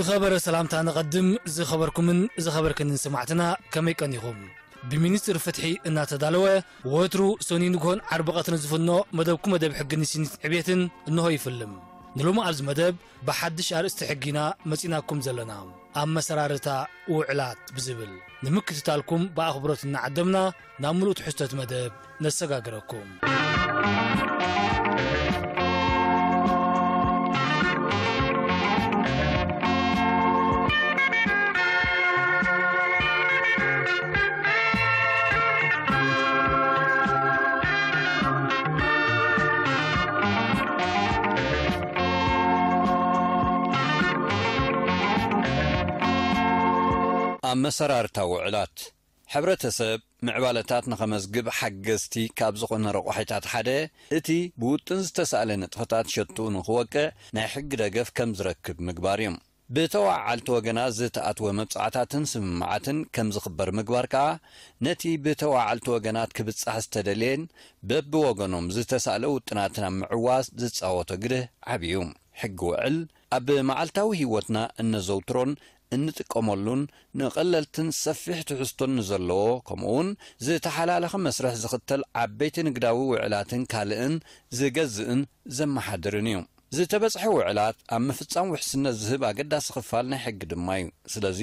ዝኸበረ ሰላምታ ነቐድም። ዝኸበርኩምን ዝኸበርክንን ሰማዕትና ከመይ ቀኒኹም? ብሚኒስትሪ ፍትሒ እናተዳለወ ወትሩ ሰኑይ ንግሆን ዓርቢ ቀትርን ዝፍኖ መደብኩም መደብ ሕግን ስኒት ዕቤትን እንሆ ይፍልም። ንሎሚ ኣብዚ መደብ ብሓድሽ ኣርእስቲ ሕጊና መጺናኩም ዘለና። ኣመሰራርታ ውዕላት ብዝብል ንምክትታልኩም ብኣኽብሮት እናዓደምና ናብ ምሉእ ትሕዝቶት መደብ ነሰጋግረኩም። ኣብ መሰራርታ ውዕላት፣ ሕብረተሰብ ምዕባለታት ንኸመዝግብ ሓገዝቲ ካብ ዝኾነ ረቋሒታት ሓደ፣ እቲ ብውጥን ዝተሳእለ ንጥፈታት ሸትኡ ንኽወቅዕ ናይ ሕጊ ደገፍ ከም ዝረክብ ምግባር እዩ። ብተዋዓልቲ ወገናት ዝተኣትወ መብጻዕታትን ስምምዓትን ከም ዝኽበር ምግባር ከኣ፣ ነቲ ብተዋዓልቲ ወገናት ክብጻሕ ዝተደልየን በብወገኖም ዝተሳእለ ውጥናትን ኣብ ምዕዋት ዝጻወቶ ግደ ዓቢ እዩ። ሕጊ ውዕል ኣብ መዓልታዊ ህይወትና እነዘውትሮን እንጥቀመሉን ንቐለልትን ሰፊሕ ትሕዝቶን ንዘለዎ፣ ከምኡውን ዝተሓላለኸ መስርሕ ዝኽተል ዓበይቲ ንግዳዊ ውዕላትን ካልእን ዝገዝእን ዘመሓድርን እዩ። ዝተበጽሐ ውዕላት ኣብ ምፍጻም ውሕስነት ዝህብ ኣገዳሲ ክፋል ናይ ሕጊ ድማ እዩ። ስለዚ፣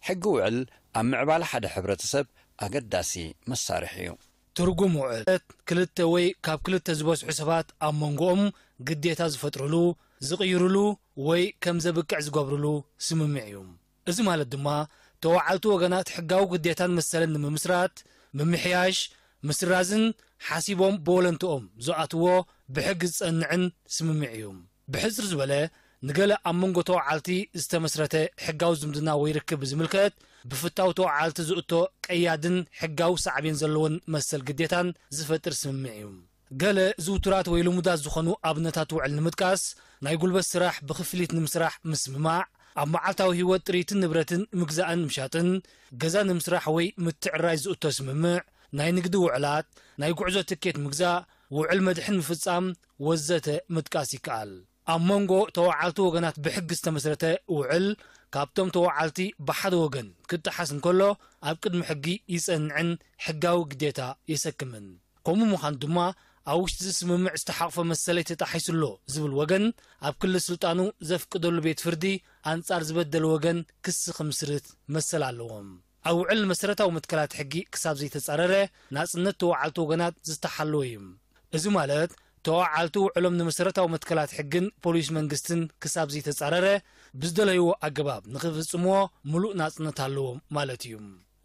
ሕጊ ውዕል ኣብ ምዕባለ ሓደ ሕብረተሰብ ኣገዳሲ መሳርሒ እዩ። ትርጉም ውዕል፣ ክልተ ወይ ካብ ክልተ ዝበዝሑ ሰባት ኣብ መንጎኦም ግዴታ ዝፈጥሩሉ፣ ዝቕይሩሉ ወይ ከም ዘብቅዕ ዝገብሩሉ ስምምዕ እዩ። እዚ ማለት ድማ፣ ተዋዓልቲ ወገናት ሕጋዊ ግዴታን መሰልን ንምምስራት፣ ምምሕያሽ፣ ምስራዝን ሓሲቦም ብወለንትኦም ዝኣትዎ ብሕጊ ዝጸንዕን ስምምዕ እዩ። ብሕጽር ዝበለ፣ ንገለ ኣብ መንጎ ተዋዓልቲ ዝተመስረተ ሕጋዊ ዝምድና ወይ ርክብ ብዝምልከት፣ ብፍታው ተዋዓልቲ ዝእቶ ቀያድን ሕጋዊ ሳዕቤን ዘለዎን መሰል ግዴታን ዝፈጥር ስምምዕ እዩ። ገለ ዝውቱራት ወይ ልሙዳት ዝኾኑ ኣብነታት ውዕል ንምጥቃስ፣ ናይ ጉልበት ስራሕ ብክፍሊት ንምስራሕ ምስምማዕ፣ ኣብ መዓልታዊ ህይወት ጥሪትን ንብረትን ምግዛእን ምሻጥን፣ ገዛ ንምስራሕ ወይ ምትዕራይ ዝእቶ ስምምዕ፣ ናይ ንግዲ ውዕላት፣ ናይ ጉዕዞ ትኬት ምግዛእ፣ ውዕል መድሕን ምፍጻም ወዘተ ምጥቃስ ይከኣል። ኣብ መንጎ ተዋዓልቲ ወገናት ብሕጊ ዝተመስረተ ውዕል፣ ካብቶም ተዋዓልቲ ብሓደ ወገን ክጠሓስ እንከሎ፣ ኣብ ቅድሚ ሕጊ ይጸንዕን ሕጋዊ ግዴታ የሰክምን። ከምኡ ምዃኑ ድማ፣ ኣብ ውሽጢ እዚ ስምምዕ ዝተሓቕፈ መሰለይ ተጣሒሱ ኣሎ ዝብል ወገን፣ ኣብ ክሊ ስልጣኑ ዘፍቅደሉ ቤት ፍርዲ ኣንጻር ዝበደለ ወገን ክሲ ክምስርት መሰል ኣለዎም። ኣብ ውዕል መሰረታዊ መትከላት ሕጊ ክሳብ ዘይተጻረረ፣ ናጽነት ተዋዓልቲ ወገናት ዝተሓለወ እዩ። እዚ ማለት፣ ተዋዓልቲ ውዕሎም ንመሰረታዊ መትከላት ሕግን ፖሊሲ መንግስትን ክሳብ ዘይተጻረረ፣ ብዝደለይዎ ኣገባብ ንኽፍጽምዎ ምሉእ ናጽነት ኣለዎም ማለት እዩ።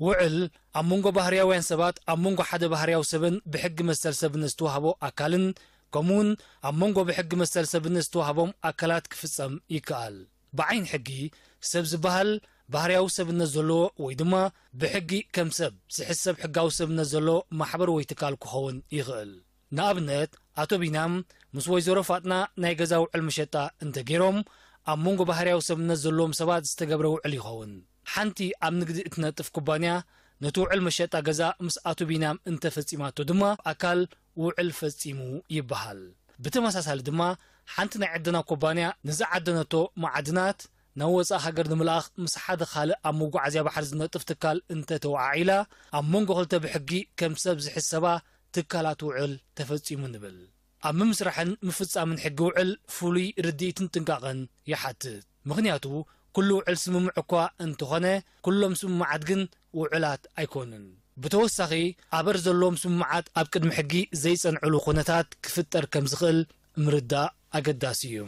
ውዕል ኣብ መንጎ ባህርያውያን ሰባት፣ ኣብ መንጎ ሓደ ባህርያዊ ሰብን ብሕጊ መሰል ሰብነት ዝተዋህቦ ኣካልን፣ ከምኡውን ኣብ መንጎ ብሕጊ መሰል ሰብነት ዝተዋህቦም ኣካላት ክፍጸም ይከኣል። ብዓይኒ ሕጊ፣ ሰብ ዝበሃል ባህርያዊ ሰብነት ዘለዎ ወይ ድማ ብሕጊ ከም ሰብ ዝሕሰብ ሕጋዊ ሰብነት ዘለዎ ማሕበር ወይ ትካል ክኸውን ይኽእል። ንኣብነት፣ ኣቶ ቢንያም ምስ ወይዘሮ ፋጥና ናይ ገዛ ውዕል መሸጣ እንተገይሮም፣ ኣብ መንጎ ባህርያዊ ሰብነት ዘለዎም ሰባት ዝተገብረ ውዕል ይኸውን። ሓንቲ ኣብ ንግዲ እትነጥፍ ኩባንያ ነቲ ውዕል መሸጣ ገዛ ምስ ኣቶ ቢንያም እንተፈጺማቶ ድማ ኣካል ውዕል ፈጺሙ ይበሃል። ብተመሳሳሊ ድማ ሓንቲ ናይ ዕደና ኩባንያ ንዝዓደነቶ መዓድናት ናብ ወጻኢ ሃገር ንምልኣኽ ምስ ሓደ ካልእ ኣብ መጓዓዝያ ባሕሪ ዝነጥፍ ትካል እንተተወዓዒላ፣ ኣብ መንጎ ክልተ ብሕጊ ከም ሰብ ዝሕሰባ ትካላት ውዕል ተፈጺሙ ንብል። ኣብ ምምስራሕን ምፍጻምን ሕጊ ውዕል ፍሉይ ርድኢትን ጥንቃቐን ይሓትት። ምኽንያቱ፣ ኩሉ ውዕል ስምምዕ እኳ እንተኾነ፣ ኩሎም ስምምዓት ግን ውዕላት ኣይኮኑን። ብተወሳኺ፣ ኣበር ዘለዎም ስምምዓት ኣብ ቅድሚ ሕጊ ዘይጸንዕሉ ኩነታት ክፍጠር ከም ዝኽእል ምርዳእ ኣገዳሲ እዩ።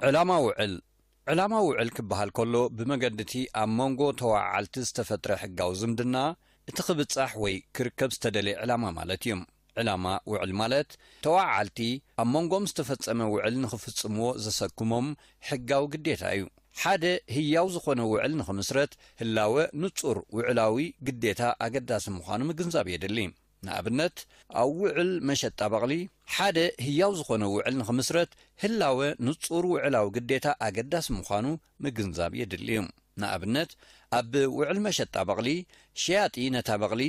ዕላማ ውዕል። ዕላማ ውዕል ክበሃል ከሎ፣ ብመገዲ እቲ ኣብ መንጎ ተወዓዓልቲ ዝተፈጥረ ሕጋዊ ዝምድና፣ እቲ ክብጻሕ ወይ ክርከብ ዝተደልየ ዕላማ ማለት እዩ። ዕላማ ውዕል ማለት፣ ተወዓዓልቲ ኣብ መንጎም ዝተፈጸመ ውዕል ንኽፍጽምዎ ዘሰክሞም ሕጋዊ ግዴታ እዩ። ሓደ ህያው ዝኾነ ውዕል ንኽምስረት፣ ህላወ ንጹር ውዕላዊ ግዴታ ኣገዳሲ ምዃኑ ምግንዛብ የድሊ። ንኣብነት፣ ኣብ ውዕል መሸጣ በቕሊ ሓደ ህያው ዝኾነ ውዕል ንኽምስረት ህላወ ንጹር ውዕላዊ ግዴታ ኣገዳሲ ምዃኑ ምግንዛብ የድሊ እዩ። ንኣብነት፣ ኣብ ውዕል መሸጣ በቕሊ፣ ሸያጢ ነታ በቕሊ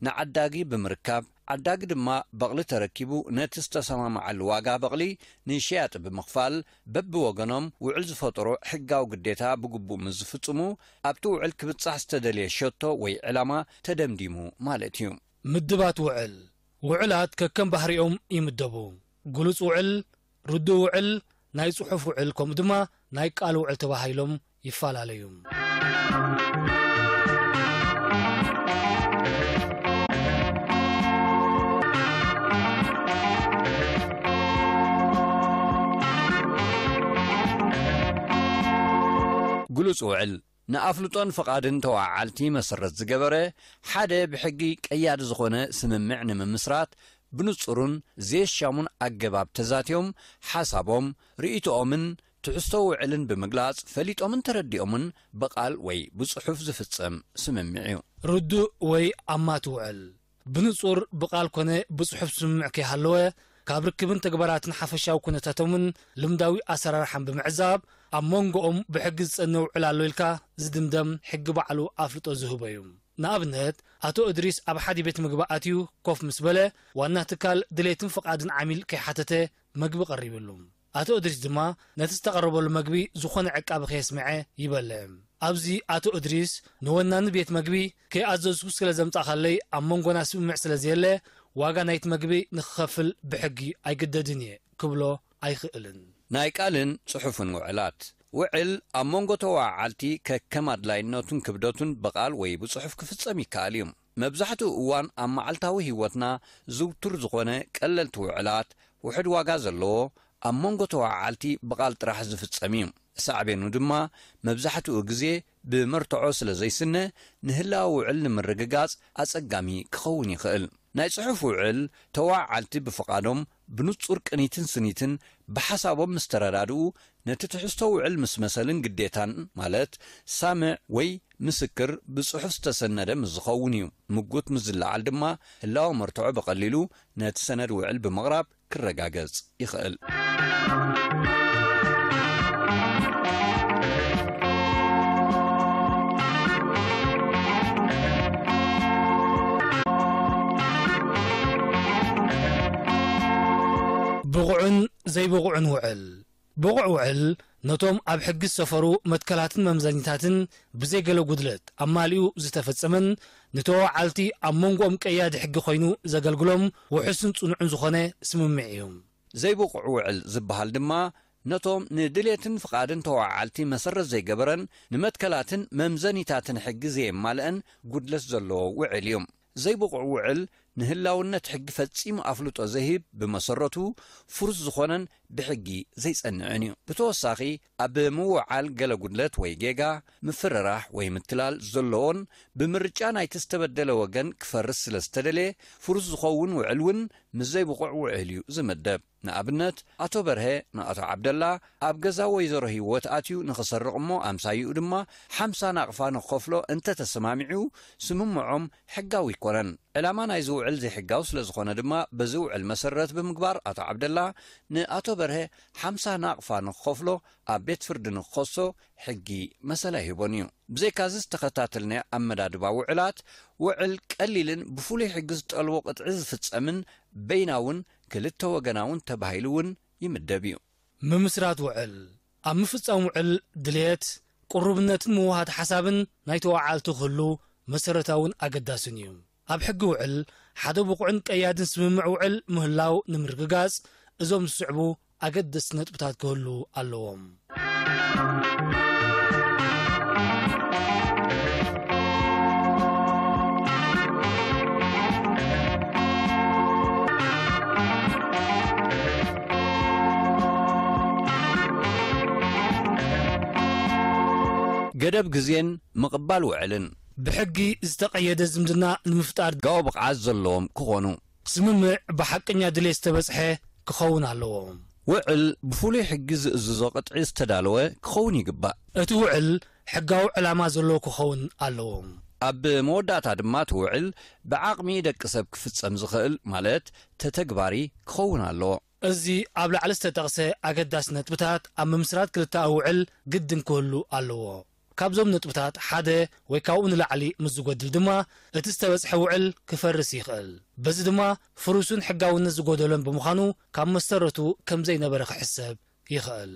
ንዓዳጊ ብምርካብ፣ ዓዳጊ ድማ በቕሊ ተረኪቡ ነቲ ዝተሰማማዓሉ ዋጋ በቕሊ ንሸያጢ ብምኽፋል፣ በብወገኖም ውዕል ዝፈጠሮ ሕጋዊ ግዴታ ብግቡእ ምስ ዝፍጽሙ፣ ኣብቲ ውዕል ክብጻሕ ዝተደልየ ሸቶ ወይ ዕላማ ተደምዲሙ ማለት እዩ። ምድባት ውዕል። ውዕላት ከከም ባህሪኦም ይምደቡ። ግሉጽ ውዕል፣ ርዱእ ውዕል፣ ናይ ጽሑፍ ውዕል ከምኡ ድማ ናይ ቃል ውዕል ተባሂሎም ይፈላለዩ። ግሉጽ ውዕል ንኣፍልጦን ፍቓድን ተወዓዓልቲ መሰረት ዝገበረ፣ ሓደ ብሕጊ ቀያዲ ዝኾነ ስምምዕ ንምምስራት ብንጹርን ዘየሻሙን ኣገባብ ተዛትዮም፣ ሓሳቦም፣ ርእይቶኦምን ትሕዝቶ ውዕልን ብምግላጽ፣ ፈሊጦምን ተረዲኦምን ብቓል ወይ ብጽሑፍ ዝፍጸም ስምምዕ እዩ። ርዱእ ወይ ኣማቲ ውዕል። ብንጹር ብቓል ኮነ ብጽሑፍ ስምምዕ ከይሃለወ፣ ካብ ርክብን ተግባራትን ሓፈሻዊ ኩነታቶምን ልምዳዊ ኣሰራርሓን ብምዕዛብ፣ ኣብ መንጎኦም ብሕጊ ዝጸነ ውዕል ኣሎ ኢልካ ዝድምደም ሕጊ ባዕሉ ኣፍልጦ ዝህቦ እዩ። ንኣብነት፣ ኣቶ እድሪስ ኣብ ሓደ ቤት ምግቢ ኣትዩ ኮፍ ምስ በለ፣ ዋና ትካል ድሌትን ፍቓድን ዓሚል ከይሓተተ መግቢ ቀሪብሉ። ኣቶ እድሪስ ድማ ነቲ ዝተቐረበሉ መግቢ ዝኾነ ዕቃቢ ከየስምዐ ይበልዕ። ኣብዚ ኣቶ እድሪስ ንወናኒ ቤት መግቢ፣ "ከይኣዘዝኩ ስለ ዘምጻእካለይ ኣብ መንጎና ስምምዕ ስለ ዘየለ፣ ዋጋ ናይቲ መግቢ ንክኸፍል ብሕጊ ኣይግደድን እየ" ክብሎ ኣይኽእልን። ናይ ቃልን ጽሑፍን ውዕላት። ውዕል ኣብ መንጎ ተወዓዓልቲ ከከም ኣድላይነቱን ክብደቱን ብቓል ወይ ብጽሑፍ ክፍጸም ይከኣል እዩ። መብዛሕትኡ እዋን ኣብ መዓልታዊ ህይወትና ዝውቱር ዝኾነ ቀለልቲ ውዕላት፣ ውሑድ ዋጋ ዘለዎ፣ ኣብ መንጎ ተወዓዓልቲ ብቓል ጥራሕ ዝፍጸም እዩ። ሳዕቤኑ ድማ መብዛሕትኡ ግዜ ብመርትዖ ስለ ዘይስነ፣ ንህላወ ውዕል ንምርግጋጽ ኣጸጋሚ ክኸውን ይኽእል። ናይ ጽሑፍ ውዕል፣ ተወዓዓልቲ ብፍቓዶም ብንጹር ቅኒትን ስኒትን ብሓሳቦም ምስ ተረዳድኡ፣ ነቲ ትሕዝቶ ውዕል ምስ መሰልን ግዴታን፣ ማለት ሳምዕ ወይ ምስክር ብጽሑፍ ዝተሰነደ ምስ ዝኸውን እዩ። ምጉት ምስ ዝለዓል ድማ፣ ህላወ መርትዖ ብቐሊሉ ነቲ ሰነድ ውዕል ብምቕራብ ክረጋገጽ ይኽእል። ብቑዕን ዘይብቑዕን ውዕል። ብቑዕ ውዕል ነቶም ኣብ ሕጊ ዝሰፈሩ መትከላትን መምዘኒታትን ብዘይ ገለ ጉድለት ኣማሊኡ ዝተፈጸመን ንተወዓልቲ ኣብ መንጎኦም ቀያዲ ሕጊ ኮይኑ ዘገልግሎም ውሑስን ጽኑዕን ዝኾነ ስምምዕ እዩ። ዘይብቑዕ ውዕል ዝበሃል ድማ ነቶም ንድሌትን ፍቓድን ተወዓልቲ መሰረት ዘይገበረን ንመትከላትን መምዘኒታትን ሕጊ ዘየማልአን ጉድለት ዘለዎ ውዕል እዩ። ዘይብቑዕ ውዕል ንህላውነት ሕጊ ፈጺሙ ኣፍልጦ ዘይህብ፣ ብመሰረቱ ፍሩስ ዝኾነን ብሕጊ ዘይጸንዕን እዩ። ብተወሳኺ፣ ኣብ ምውዓል ገለ ጉድለት ወይ ጌጋ፣ ምፍርራሕ ወይ ምትላል ዘለዎን ብምርጫ ናይቲ ዝተበደለ ወገን ክፈርስ ስለ ዝተደልየ ፍሩስ ዝኸውን ውዕል እውን ምስ ዘይብቑዕ ውዕል እዩ ዝምደብ። ንኣብነት፣ ኣቶ በርሀ ንኣቶ ዓብደላ ኣብ ገዛ ወይዘሮ ህይወት ኣትዩ ንኽሰርቕ እሞ ኣምሳይኡ ድማ ሓምሳ ናቕፋ ንኽኸፍሎ እንተተሰማሚዑ፣ ስምምዖም ሕጋዊ ኣይኮነን። ዕላማ ናይዚ ውዕል ዘይሕጋዊ ስለ ዝኾነ ድማ፣ በዚ ውዕል መሰረት ብምግባር ኣቶ ዓብደላ ንኣቶ በርሀ ሓምሳ ናቕፋ ንኽኸፍሎ ኣብ ቤት ፍርዲ ንኽኸሶ ሕጊ መሰል ኣይህቦን እዩ። ብዘይካዚ ዝተኸታተልናዮ ኣመዳድባ ውዕላት፣ ውዕል ቀሊልን ብፍሉይ ሕጊ ዝጠልቦ ቅጥዒ ዝፍጸምን በይናውን ክልተ ወገናውን ተባሂሉ እውን ይምደብ እዩ። ምምስራት ውዕል። ኣብ ምፍጻም ውዕል ድልየት፣ ቅሩብነትን ምውሃድ ሓሳብን ናይ ተወዓልቲ ክህሉ መሰረታውን ኣገዳስን እዩ። ኣብ ሕጊ ውዕል ሓደ ብቑዕን ቀያድን ስምምዕ ውዕል ምህላው ንምርግጋጽ እዞም ዝስዕቡ ኣገደስቲ ነጥብታት ክህሉ ኣለዎም። ገደብ ግዜን ምቕባል ውዕልን። ብሕጊ ዝተቐየደ ዝምድና ንምፍጣር ሕጋዊ ብቕዓት ዘለዎም ክኾኑ። ስምምዕ ብሓቀኛ ድሌት ዝተበጽሐ ክኸውን ኣለዎ። ውዕል ብፍሉይ ሕጊ ዝእዝዞ ቅጥዒ ዝተዳለወ ክኸውን ይግባእ። እቲ ውዕል ሕጋዊ ዕላማ ዘለዎ ክኸውን ኣለዎ። ኣብ መወዳእታ ድማ እቲ ውዕል ብዓቕሚ ደቂ ሰብ ክፍጸም ዝኽእል፣ ማለት ተተግባሪ ክኸውን ኣለዎ። እዚ ኣብ ላዕሊ ዝተጠቕሰ ኣገዳሲ ነጥብታት ኣብ ምምስራት ክልተኣዊ ውዕል ግድን ክህሉ ኣለዎ። ካብዞም ነጥብታት ሓደ ወይ ካብኡ ንላዕሊ ምስ ዝጎድል ድማ እቲ ዝተበጽሐ ውዕል ክፈርስ ይኽእል። በዚ ድማ ፍሩስን ሕጋውነት ዝጎደሎን ብምዃኑ ካብ መሰረቱ ከም ዘይነበረ ክሕሰብ ይኽእል።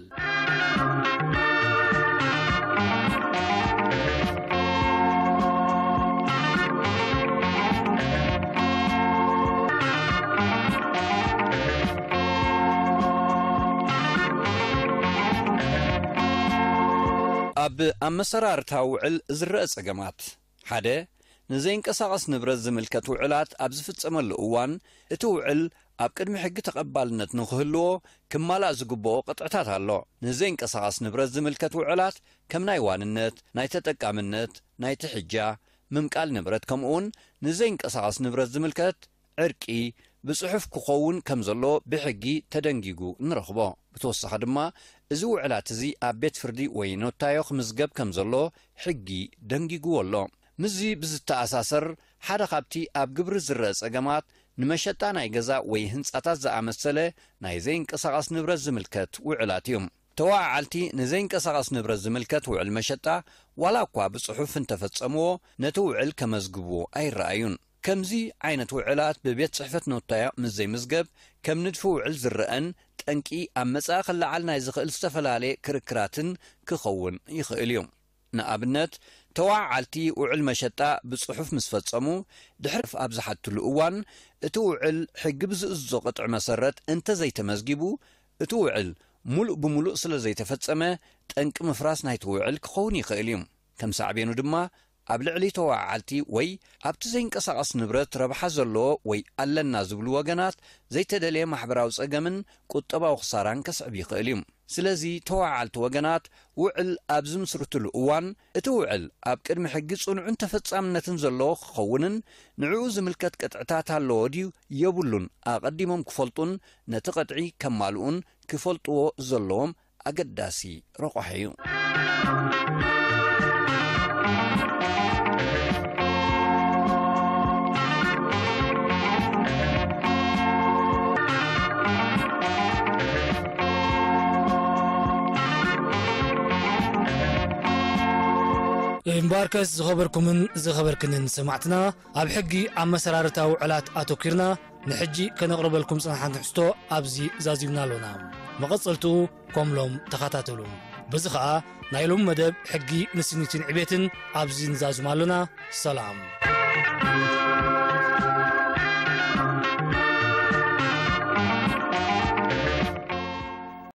ኣብ ኣመሰራርታ ውዕል ዝረአ ጸገማት። ሓደ፣ ንዘይንቀሳቐስ ንብረት ዝምልከት ውዕላት ኣብ ዝፍጸመሉ እዋን፣ እቲ ውዕል ኣብ ቅድሚ ሕጊ ተቐባልነት ንኽህልዎ ክማላእ ዝግብኦ ቅጥዕታት ኣሎ። ንዘይንቀሳቐስ ንብረት ዝምልከት ውዕላት ከም ናይ ዋንነት፣ ናይ ተጠቃምነት፣ ናይ ትሕጃ፣ ምምቃል ንብረት፣ ከምኡውን ንዘይንቀሳቐስ ንብረት ዝምልከት ዕርቂ ብጽሑፍ ክኸውን ከም ዘሎ ብሕጊ ተደንጊጉ ንረኽቦ። ብተወሳኺ ድማ፣ እዚ ውዕላት እዚ ኣብ ቤት ፍርዲ ወይ ኖታዮ ክምዝገብ ከም ዘሎ ሕጊ ደንጊግዎ ኣሎ። ምስዚ ብዝተኣሳሰር፣ ሓደ ካብቲ ኣብ ግብሪ ዝረአ ጸገማት፣ ንመሸጣ ናይ ገዛ ወይ ህንጻታት ዝኣመሰለ ናይ ዘይንቀሳቐስ ንብረት ዝምልከት ውዕላት እዩ። ተወዓዓልቲ ንዘይንቀሳቐስ ንብረት ዝምልከት ውዕል መሸጣ፣ ዋላ እኳ ብጽሑፍ እንተፈጸምዎ፣ ነቲ ውዕል ከመዝግብዎ ኣይረኣዩን። ከምዚ ዓይነት ውዕላት ብቤት ጽሕፈት ኖታዮ ምስ ዘይምዝገብ፣ ከም ንድፊ ውዕል ዝረአን ጠንቂ ኣብ መጻኢ ክለዓል ናይ ዝኽእል ዝተፈላለየ ክርክራትን ክኸውን ይኽእል እዩ። ንኣብነት፣ ተወዓዓልቲ ውዕል መሸጣ ብጽሑፍ ምስ ፈጸሙ፣ ድሕሪ ኣብ ዝሓትሉ እዋን፣ እቲ ውዕል ሕጊ ብዝእዝዞ ቅጥዒ መሰረት እንተ ዘይተመዝጊቡ፣ እቲ ውዕል ሙሉእ ብሙሉእ ስለ ዘይተፈጸመ፣ ጠንቂ ምፍራስ ናይቲ ውዕል ክኸውን ይኽእል እዩ። ከም ሳዕቤኑ ድማ፣ ኣብ ልዕሊ ተወዓዓልቲ ወይ ኣብቲ ዘይንቀሳቐስ ንብረት ረብሓ ዘለዎ ወይ ኣለና ዝብሉ ወገናት ዘይተደልየ ማሕበራዊ ጸገምን ቁጠባዊ ክሳራን ከስዕብ ይኽእል እዩ። ስለዚ፣ ተወዓዓልቲ ወገናት ውዕል ኣብ ዝምስርትሉ እዋን፣ እቲ ውዕል ኣብ ቅድሚ ሕጊ ጽኑዕን ተፈጻምነትን ዘለዎ ክኸውንን፣ ንዕኡ ዝምልከት ቅጥዕታት ኣለዎ ድዩ የብሉን ኣቐዲሞም ክፈልጡን፣ ነቲ ቅጥዒ ከማልኡን ክፈልጥዎ ዘለዎም ኣገዳሲ ረቋሒ እዩ። እምበኣርከስ ዝኸበርኩምን ዝኸበርክንን ሰማዕትና፣ ኣብ ሕጊ ኣመሰራርታ ውዕላት ኣተኲርና ንሕጂ ከነቕርበልኩም ዝጸናሕና ትሕዝቶ ኣብዚ ዛዚምና ኣሎና። መቐጸልትኡ ከምሎም ተኸታተሉ። በዚ ኸኣ ናይ ሎሚ መደብ ሕጊ ንስኒትን ዕቤትን ኣብዚ ንዛዝም ኣሎና። ሰላም።